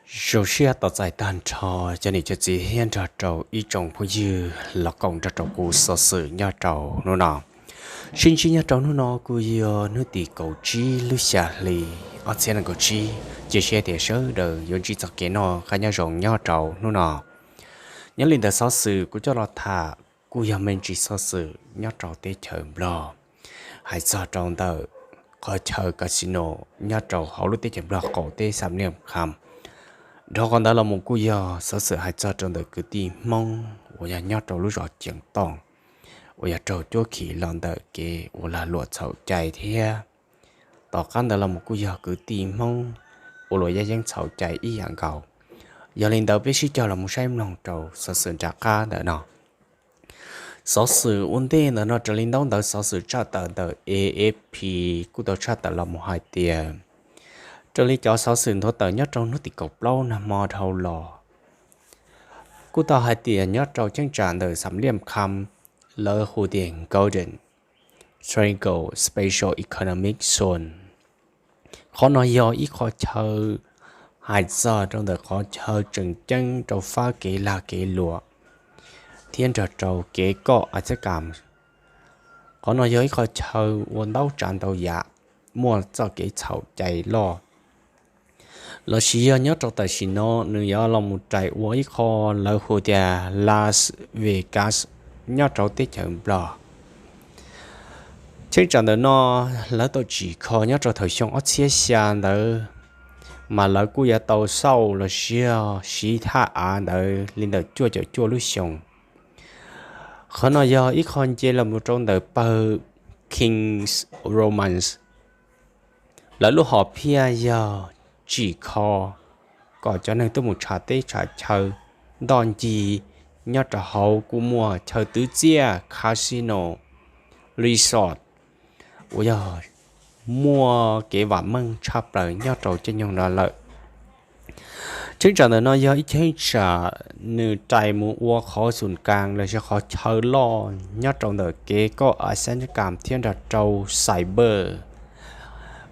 Zoo siab tos txais tag nrho cov niam cov txiv thiab nrog rau ib tsoom phooj ywg los koom nrog rau kuv xov xwm nyob rau hnub no. Sib ntsib nyob rau hnub no kuj yog hnub tim kaum tsib lub xya hli ob txhiab nees nkaum tsib, cia siab tias sawv daws yuav ntsib txoj kev noj qab nyob zoo nyob rau hnub no. Nyob li ntawd xov xwm kuv coj los tham kuj yog me ntsis xov xwm nyob rau teb chaws Nplog, hais txog rau ntawm qhov chaw casino nyob rau hauv lub teb chaws Nplog qaum teb Xam Liam Kham. Dhau qhov ntawd los mus kuj yog xov xwm hais txog rau ntawm kwv tij Hmoob uas yog nyob rau lub zos Ceev Tooj uas yog raug cuab khi los ntawm kev ua lag luam txhaum cai thiab. Tom qab ntawd los mus kuj yog kwv tij Hmoob ua luam yaj yeeb txhaum cai ib yam nkaus. Yog li ntawd peb sib cog los mus saib mloog rau xov xwm nram qab ntawm no. Xov xwm ua ntej ntawm no raws li ntaub ntawv xov xwm tshaj tawm ntawm A F P kuj tau tshaj tawm los mus hais tias, raws li cov xov xwm nthuav tawm nyob rau hnub tim kaum plaub nag hmo dhau los, kuj tau hais tias nyob rau cheeb tsam ntawm Xam Liam Kham, lawv hu tias Golden Triangle Special Economic Zone. Qhov no yog ib qho chaw hais txog rau ntawm qhov chaw tseem ceeb rau fab kev lag kev luam thiab nrog rau kev koj a txhiab kam. Qhov no yog ib qho chaw ua ntau tsav ntau yam, muaj txoj kev txhaum cai loj, lossis yog nyob rau tam sim no nws yuav los mus rais ua ib qho lawv hu tias Las Vegas nyob rau teb chaws Nplog. Cheeb tsam ntawm no lawv tau tsim kho nyob rau thaum xyoo ob txhiab xya ntawd, mas lawv kuj yuav tau xauj los sis siv thaj av ntawd li ntawm cuaj caum cuaj lub xyoo. Qhov no yog ib qho nce los mus rau ntawm pawg Kings Romans. Lawv lub hom phiaj yog tsim kho kom cov neeg tuaj mus tshav teb tshav chaw ntoj ncig nyob rau hauv, kuj muaj chaw twv txiaj, casino, resort uas yog muaj kev vam meej tshaj plaws nyob rau caij nyoog no lawm. Cheeb tsam ntawm no yog ib cheeb tsam nws rais mus ua qhov xum kaas los sis qhov chaw loj nyob rau ntawm kev koj a xab nyab kam thiab nrog rau cyber,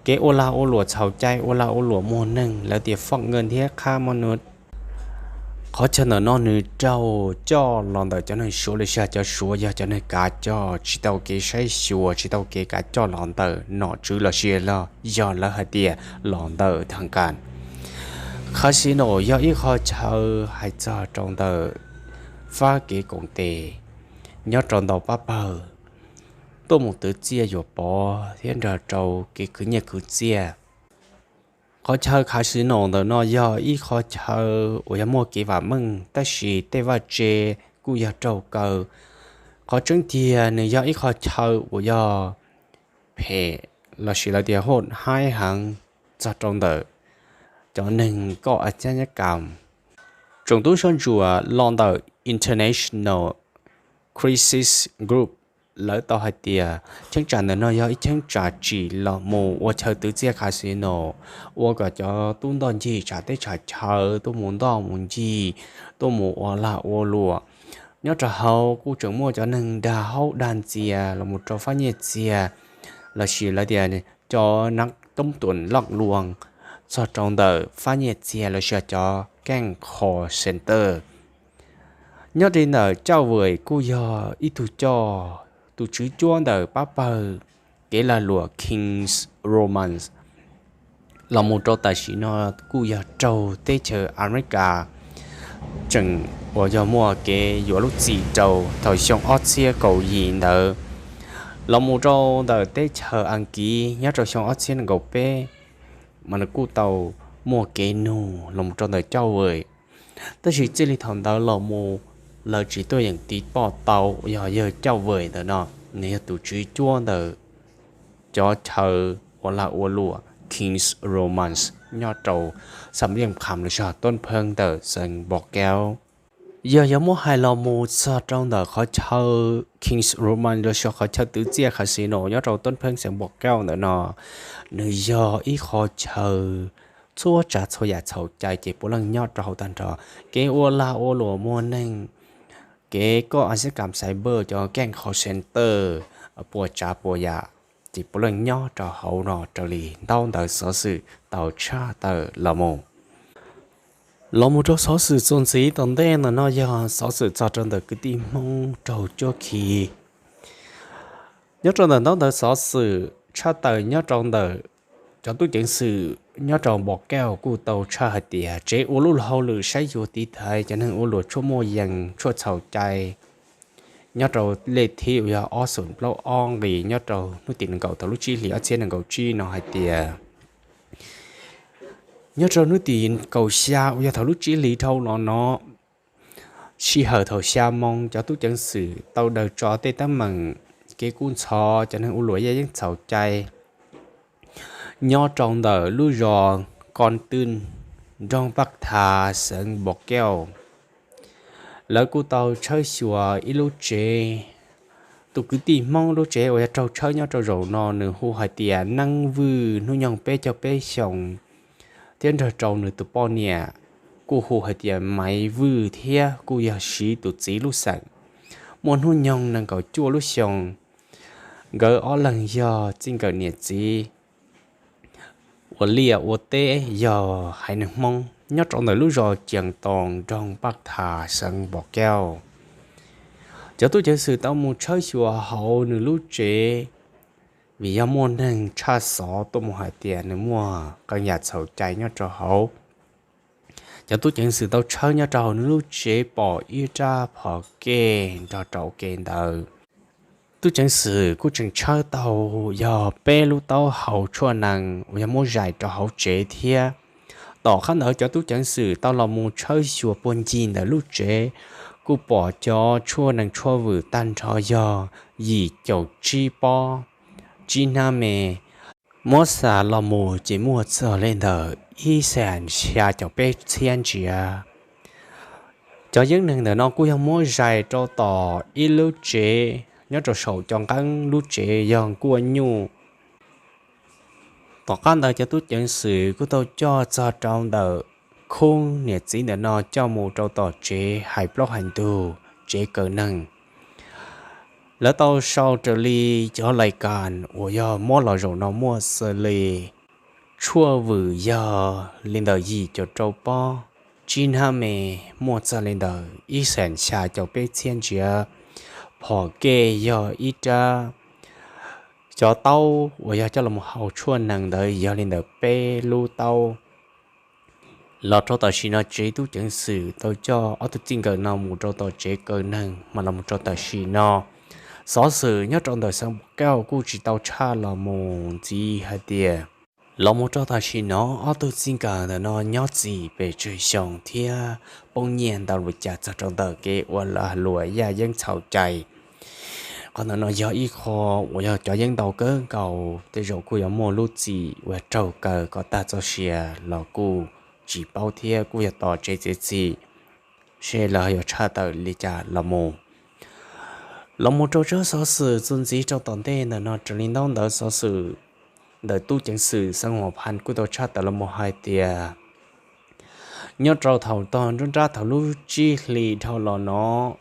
kev ua lag ua luam txhaum cai, ua lag ua luam muag neeg, lawv tias foj nkees thiab qhab mab nuj. Qhov chaw ntawm no nws raug coj los ntawm cov neeg Suav los sis cov Suav yog cov neeg kav coj, tsis tau kev saib xyuas, tsis tau kev kav coj los ntawm nom tswv los sis los yog lawv hais tias los ntawm thaj kas. Casino yog ib qho chaw hais txog rau ntawm fab kev koom tes nyob rau ntau pab pawg tuaj mus twv txiaj yuam pov thiab nrog rau kev khwv nyiaj khwv txiaj. Qhov chaw casino ntawm no yog ib qho chaw uas yog muaj kev vam meej, tab sis tej vaj tse kuj yog raug kaw. Qhov tseeb tiag nws yog ib qho chaw uas yog phem los sis lawv tias hoj haib heev txog rau ntawm cov neeg koj a xab nyab kam. Tsoom tub sab ntsuam los ntawm International Crisis Group, lawv tau hais tias cheeb tsam ntawm no yog ib cheeb tsam tsim los mus ua chaw twv txiaj casino, ua kom cov tub ntoj ncig tshav teb tshav chaw tuaj mus ntoj mus ncig, tuaj mus ua lag ua luam. Nyob rau hauv kuj tseem muaj cov neeg dag haub dag ntxias los mus rau fab nyiaj txiag, los sis lawv tias cov nab toob tuam loj luas txog rau ntawm fab nyiaj txiag los sis cov keej call center. Nyob li ntawm Cauj Vem kuj yog ib tug coj, tus tswv cuab ntawm pab pawg kev lag luam Kings Romans los mus rau tam sim no kuj yog raug teb chaws Amelikas tseem uas yog muaj kev yuav lub txim rau thaum xyoo ob txhiab kaum yim ntawd. Los mus rau ntawm teb chaws Askiv nyob rau xyoo ob txhiab nees nkaum peb, mas nws kuj tau muaj kev nug los mus rau ntawm Cauj Vem. Tab sis txij li thaum ntawd los mus lawv tsis tuaj yeem tiv poj tau yog yawg Cauj Vem ntawm no, nws yog tus tswv cuab ntawm cov chaw ua lag ua luam Kings Romans nyob rau Xam Liam Kham los sis Toob Pheeb ntawm xeev Npom Kaub. Yog yuav muab hais los mus txog rau ntawm qhov chaw Kings Romans los sis qhov chaw twv txiaj casino nyob rau Toob Pheeb xeev Npom Kaub ntawm no, nws yog ib qho chaw txhua tsav txhua yam txhaum cai ces puav leej nyob rau hauv tag nrho. Kev ua lag ua luam muag neeg, kev koj a xab kam cyber, cov keej call center, puas tsav puas yam ces puav leej nyob rau hauv no raws li ntaub ntawv xov xwm tau tshaj tawm los mus. Los mus rau xov xwm txuas ntxiv tom ntej ntawm no yog xov xwm txog rau ntawm kwv tij Hmoob raug cuab khi. Nyob rau ntawm ntaub ntawv xov xwm tshaj tawm nyob rau ntawm cov tub ceev xwm nyob rau Npom Kauj kuj tau tshaj hais tias tsev ua lub hauj lwm saib xyuas tiv thaiv cov neeg ua luam tshuaj muaj yees tshuaj txhaum cai nyob rau lej thib uas yog ob xoom plaub ob nqis nyob rau hnub tim nees nkaum thaum lub tsib hlis ob txhiab nees nkaum tsib no hais tias nyob rau hnub tim kaum xya uas yog thaum lub tsib hlis dhau los no, sij hawm thaum xya moo cov tub ceev xwm tau daws tso tej teeb meem kev kub ntxhov cov neeg ua luam yaj yeeb txhaum cai nyob rau ntawm lub zos Koj Twj, nroog Paj Tha, xeev Npom Kauj. Lawv kuj tau tshawb xyuas ib lub tsev. Tus kwv tij Hmoob lub tsev uas yog raug tshawb nyob rau zaum no nws hu hais tias Neeb Vwj, hnub nyoog peb caug peb xyoos, thiab nrog rau nws tus poj niam kuj hu hais tias Maiv Vwj thiab kuj yog Siv tus txiv lub xeem, muaj hnub nyoog nees nkaum cuaj lub xyoos. Nkawd ob leeg yog txij nkawm niam txiv ua liaj ua teb yog haiv neeg Hmoob nyob rau ntawm lub zos Cees Toos, nroog Paj Tha, xeev Npom Kauj. Cov tub ceev xwm tau mus tshawb xyuas hauv nws lub tsev vim yog muaj neeg tshaj xov tuaj mus hais tias nws muaj qee yam txhaum cai nyob rau hauv. Cov tub ceev xwm tau tshawb nyob rau hauv nws lub tsev pom ib rab phom kej nrog rau kev ntawd. Tub ceev xwm kuj tseem tshawb tau yog peb lub taub hau tshuaj nees uas yog muab zais rau hauv tsev thiab. Tom qab ntawd cov tub ceev xwm tau los mus tshawb xyuas puag ncig ntawm lub tsev, kuj pom cov tshuaj nees tshuaj vwm tag nrho yog yim caum tsib pob, tsib hnab me. Muab xam los mus ces muaj txog li ntawm ib xees xya caum peb txhiab ntsiav. Cov yeeb neeg ntawm no kuj yog muab zais rau tom ib lub tsev nyob rau saum cov nqeeb lub tsev yog nkuaj nyuj. Tom qab ntawd cov tub ceev xwm kuj tau coj txog rau ntawm khub niam txiv ntawm no coj mus rau tom tsev hais plaub hais ntug, tsev kaw neeg. Lawv tau sau raws li cov lais kas uas yog muab los zaum no muaj xws li tshuaj vwm yog li ntawm yim caum rau pob, tsib hnab me muaj txog li ntawm ib xees xya caum peb txhiab ntsiav, phom kej yog ib rab, cov taub uas yog coj los mus hau tshuaj nees ntawd yog li ntawm peb lub taub. Los rau tam sim no tsev tub ceev xwm tau coj ob tug txij nkawm no mus rau tom tsev kaw neeg mas los mus rau tam sim no xov xwm nyob rau ntawm xeev Npom Kauj kuj tsis tau tshaj los mus ntxiv hais tias los mus rau tam sim no ob tug txij nkawm ntawm no nyob txim pes tsawg xyoo thiab poob nyiaj ntau li cas txog rau ntawm kev ua luam yaj yeeb txhaum cai. Qhov ntawm no yog ib qho uas yog cov yeeb ntau kawg nkaus, tej zaum kuj yuav muaj lub txim uas raug kaw kom tag txoj sia los kuj tsis paub thiab kuj yog tos tsev txiav txim seb lawv yuav tshaj tawm li cas los mus. Los mus rau tsab xov xwm txuas ntxiv rau tom ntej ntawm no raws li ntaub ntawv xov xwm ntawm tub ceev xwm xeev Huam Phas kuj tau tshaj tawm los mus hais tias nyob rau thaum tog nruab nrab thaum lub tsib hlis dhau los no,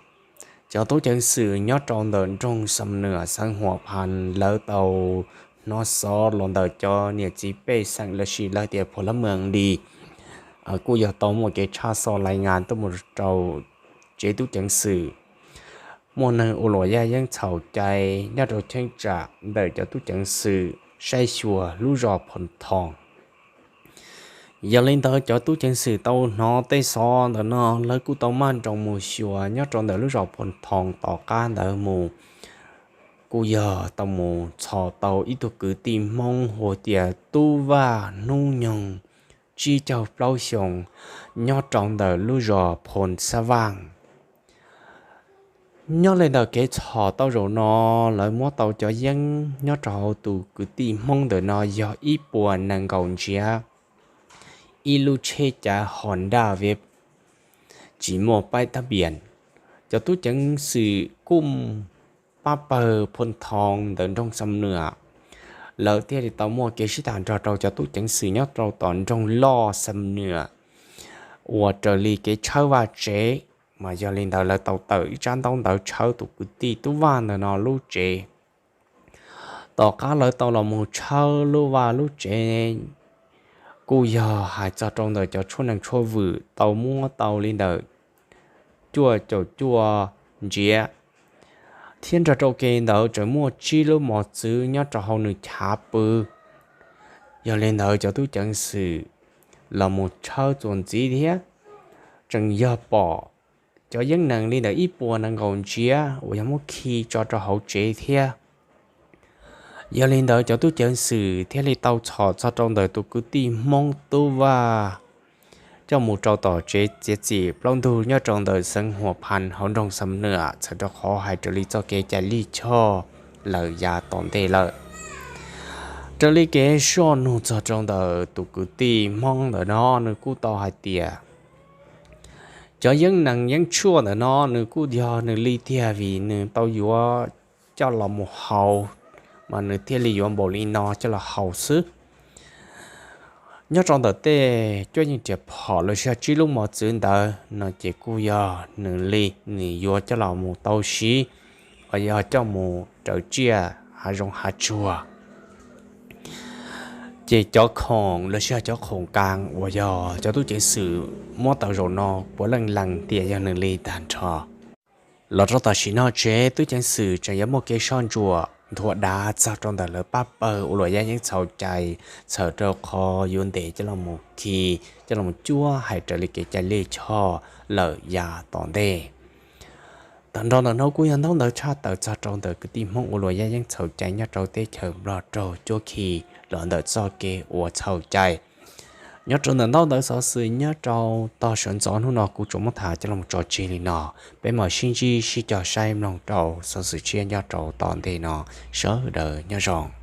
cov tub ceev xwm nyob rau ntawm nroog Xam Nuam xeev Huam Phas lawv tau hnov xov los ntawm cov niam txiv pej xeem los sis lawv tias phuam lab mees li kuj yog tau muaj kev tshaj xov lais ngas tuaj mus rau tsev tub ceev xwm. Muaj neeg ua luam yaj yeeb txhaum cai nyob rau cheeb tsam ntawm cov tub ceev xwm saib xyuas lub zos Phoo Thoo. Yog li ntawd cov tub ceev xwm tau hnov tej xov ntawm no lawv kuj tau maj nroos mus xyuas nyob rau ntawm lub zos Phoo Thoo tom qab ntawd mus, kuj yog tau mus txhos tau ib tug kwv tij Hmoob hu tias Tub Vaj hnub nyoog tsib caug plaub xyoos nyob rau ntawm lub zos Phoo Xab Vaj. Nyob li ntawm kev txhos tau zaum no, lawv muab tau cov yeeb nyob rau hauv tus kwv tij Hmoob ntawm no yog ib puas nees nkaum ntsiav, ib lub tsheb cav Honda Wave tsis muaj paib tab pias. Cov tub ceev xwm kuj pab pawg Phoo Thoo ntawm nroog Xam Nuam, lawv thiaj li tau muaj kev sib tham nrog rau cov tub ceev xwm nyob rau tom nroog loj Xam Nuam uas raws li kev tshawb vaj tsev. Mas yog li ntawd lawv tau tawm ib tsab ntaub ntawv tshawb tus kwv tij Tub Vaj ntawm no lub tsev. Tom qab lawv tau los mus tshawb lub vaj lub tsev kuj yog hais txog rau ntawm cov tshuaj nees tshuaj vwm tau muab tau li ntawm cuaj caum cuaj ntsiav, thiab nrog rau kev ntawd tseem muaj tsib lub mos txwv nyob rau hauv nws chav pw. Yog li ntawd cov tub ceev xwm los mus tshawb txuas ntxiv thiab tseem yog pom cov yeeb nees li ntawm ib puas nees nkaum ntsiav uas yog muab khi tso rau hauv tsev thiab. Yog li ntawd cov tub ceev xwm thiaj li tau txhom txog rau ntawm tus kwv tij Hmoob Tub Vaj coj mus rau tom tsev txiav txim plaub ntug nyob rau ntawm xeev Huas Phas hauv nroog Xam Nuam, txhawm rau qhov hais raws li txoj kev cai lij choj lawm yav tom ntej lawm. Raws li kev soj nug txog rau ntawm tus kwv tij Hmoob ntawm no, nws kuj tau hais tias cov yeeb nees yeeb tshuaj ntawm no nws kuj yog nws li tiag vim nws tau yuav coj los mus haus, mas nws thiaj li yuav npaum li no coj los haus xwb. Nyob rau ntawm tej cuab yeej riam phom los sis tsib lub mos txwv ntawd no ces kuj yog nws li, nws yuav coj los mus tau siv, uas yog coj mus raws tsiaj hav zoov hav tsuag. Ces cov khoom los sis cov khoom kas uas yog cov tub ceev xwm muab tau zaum no puav leej lees tias yog nws li tag nrho. Los rau tam sim no tsev tub ceev xwm tseem yuav muaj kev soj ntsuam nthuav dav txog rau ntawm lawv pab pawg ua luam yaj yeeb txhaum cai, txhawm rau qhov yuav ntes coj los mus khi, coj los mus cuab hais raws li kev cai lij choj lawm yav tom ntej. Tag nrho ntawm no kuj yog ntaub ntawv tshaj tawm txog rau ntawm kwv tij Hmoob ua luam yaj yeeb txhaum cai nyob rau teb chaws Nplog raug cuab khi los ntawm txoj kev ua txhaum cai. Nyob rau ntawm ntaub ntawv xov xwm nyob rau tog sawv ntxov hnub no kuv tsuas muab tham coj los tso tseg li no. Peb mam sib ntsib sib cog saib mloog rau xov xwm tshiab nyob rau tom ntej no. Sawv daws nyob zoo.